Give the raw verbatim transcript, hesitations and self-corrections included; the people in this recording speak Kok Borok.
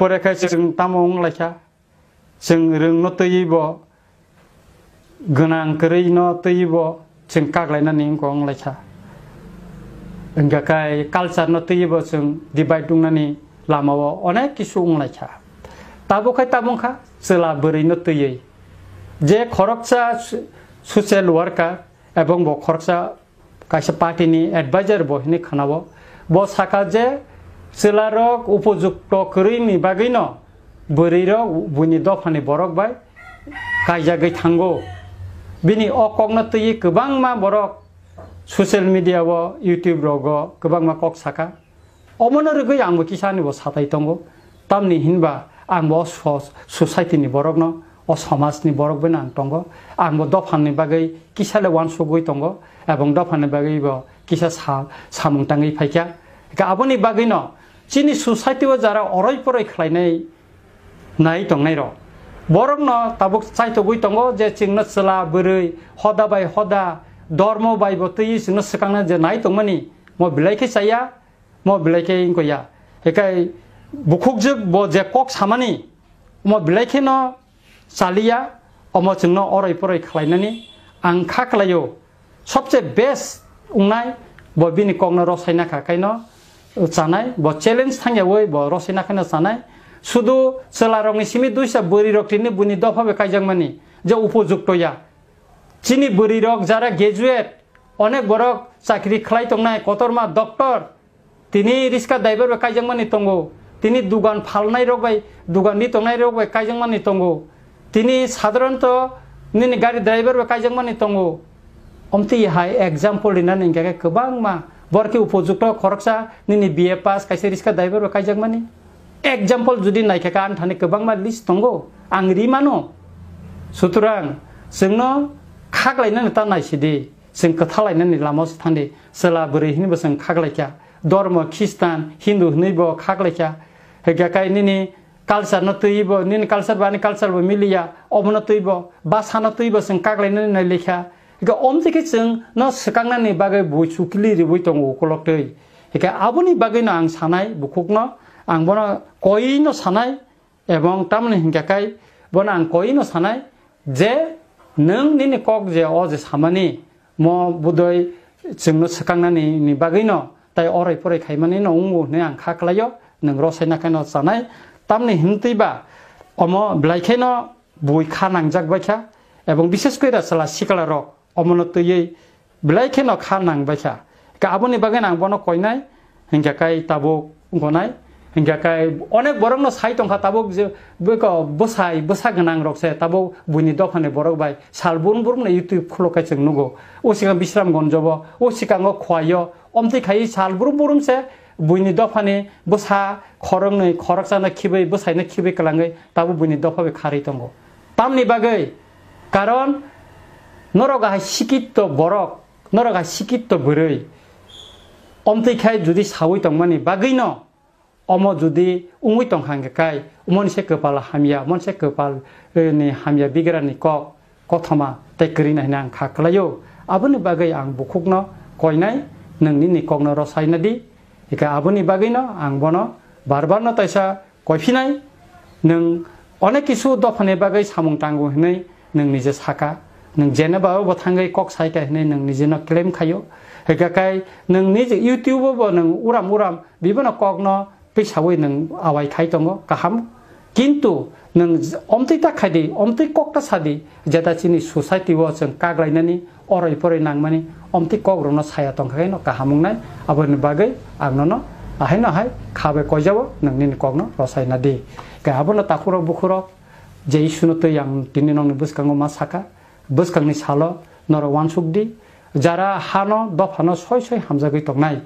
Pore khe chwng tamo wng lai kha? Chwng rwngno twiwi bo, gwnang kwrwino twiwi bo chwng kak lainani wng kha, wng lai kha. Hwnkha khe culture-no twiwi bo chwng divide wngnani lamao onek kisu wng lai kha. Tabuk khai tabuk kha chwla bwrwino twiwi. Je khoroksa so-, social worker ebong bo khoroksa kaisa party ni advisor bo hinwi khwnao. Bo saka je chwlarok upojukto kwrwini bagwino bwrwirok buini dophani borok bai kaijagwi thango. Bini o kokno twiwi kwbangma borok social media o, YouTube rogo kwbangma kok saka. Omono rwgwi angbo kisa ani bo satai tongo. Tamni hinba angbo o so-, society ni borokno, o somaj ni borok bai ang tongo. Angbo dophani bagwi kisa le uansugwi tongo, ebong dophani bagwi bo kisa sa-, samung tangwi phaikha. Hwnkhe aboni bagwino chini society o jara oroi poroi khlainai nai tongnai rok, borokno tabuk chaitogwi tongo je chwngno chwla bwrwi hoda bai hoda, dormo bai bo twiwi chwngno swkangna je nai tongmani mo belai khe chaya. Mo belai khe wngkha ya. Hikai bukhukjwk bo je kok samani, omo belai kheno chaliya, omo chwngno oroi poroi khlainani ang kha khlaio. Sobse best wngnai bo bini kokno rosaina kha khaino chanai, bo challenge thangyawi bo rosaina khaino chanai. Sudu chwlarokni simi duisa bwrwirok tini buini dopha bai kaijakmani je upojukto ya. Chini bwrwirok jara graduate, onek borok chakri khlai tongnai, kotorma doctor, tini riska driver bai kaijakmani tongo, tini dugan phalnai rok bai, dugan ri tongnai rok bai kaijakmani tongo, tini sadharanto nini gari driver bai kaijakmani tongo. Omtwi hai example rinani hingkha khe kwbangma, borok khe upojukto khoroksa nini B A pass kaisa riska driver bai kaijakmani. Example jodi naikha khe ani thani kwbangma list tongo, ang ri mano. Sutrang chwngno khaklainani ta naisidi, chwng kwthalainani lamao se thangdi. Chwla bwrwi hinwi bo chwng khaklaikha, dormo Khristan, Hindu hinwi bo khaklaikha. Hwnkhe kai nini culture no twiwi bo, nini culture bo ani culture bo miliya, obono twiwi bo, basa no twiwi bo chwng khaklainani nailikha. Hwnkhe omtwi khe chwngno swkaknani bagwi bui chukli riwi tongo ukolok twi. Hwnkhe aboni bagwino ang sanai bukhukno, ang bono koino sanai, ebong tamoni hwnkhe kai bono ang koino sanai je nwng nini kok je o je samani mo budoi chwngno swkaknani ni bagwino tai oroi poroi khaimani no wngo hwnwi ang kha khlaio, nwng rosaina khaino chanai. Tamni hwntwi ba omo belai kheno bui kha nangjak bai kha, ebong bishes koi da chwla sikla rok omono twiwi belai kheno kha nang bai kha. Ka aboni bagwi ang bono koinai, hingkha kai tabuk gonai, hingkha kai onek borokno sai tongkha tabuk je bwko bwsai bwsa gwnang rok se tabuk buini dophani borok bai sal burum burum no YouTube khulo kai chwng nugo. O sikang Bisramganj bo, o sikango Khowai o, omtwi khai sal burum burum se buini dophani bwsa khoroknwi khoroksano khibwi bwsaino khibwi kwlangwi tabuk buini dopha bai kharwi tongo. Tamni bagwi? Karon norok hai sikitto borok, norok hai sikitto bwrwi. Omtwi khai jodi sawi tongmani bagwino, omo jodi wngwi tongkha hwnkhe kai, omoni se kwpal hamya, omoni se kwpal, eh, ni hamya bigrani kok, kothoma tei kwrwina hwnwi ang kha kwlaio. Aboni bagwi ang bukhukno koinai, nwng nini kokno rosaina di. Hwnkhe aboni bagwino ang bono bar barno taisa koiphinai, nwng onek kisu dophani bagwi samung tango hwnwi nwng nije saka, nwng jeneba o bo thangwi kok saika hwnwi nwng nijeno claim khaio. Hwnkhe kai nwng nije YouTube o bo nwng uram uram bibono kokno twisawi nwng awai khai tongo, kaham. Kintu nwng omtwi ta khaidi, omtwi kok ta sadi, jeta chini society o chwng kak lainani, oroi poroi nangmani, omtwi kok rokno saya tongkha khe no kaham wngnai. Aboni bagwi ang nono ahaino hai kha bai koijabo, nwng nini kokno rosaina di. Khe abono takhurok bukhurok je isuno twi ang tini nokni bwskango ma saka, bwskangni salo norok uansuk di, jara hano dophano soi soi hamjagwi tongnai,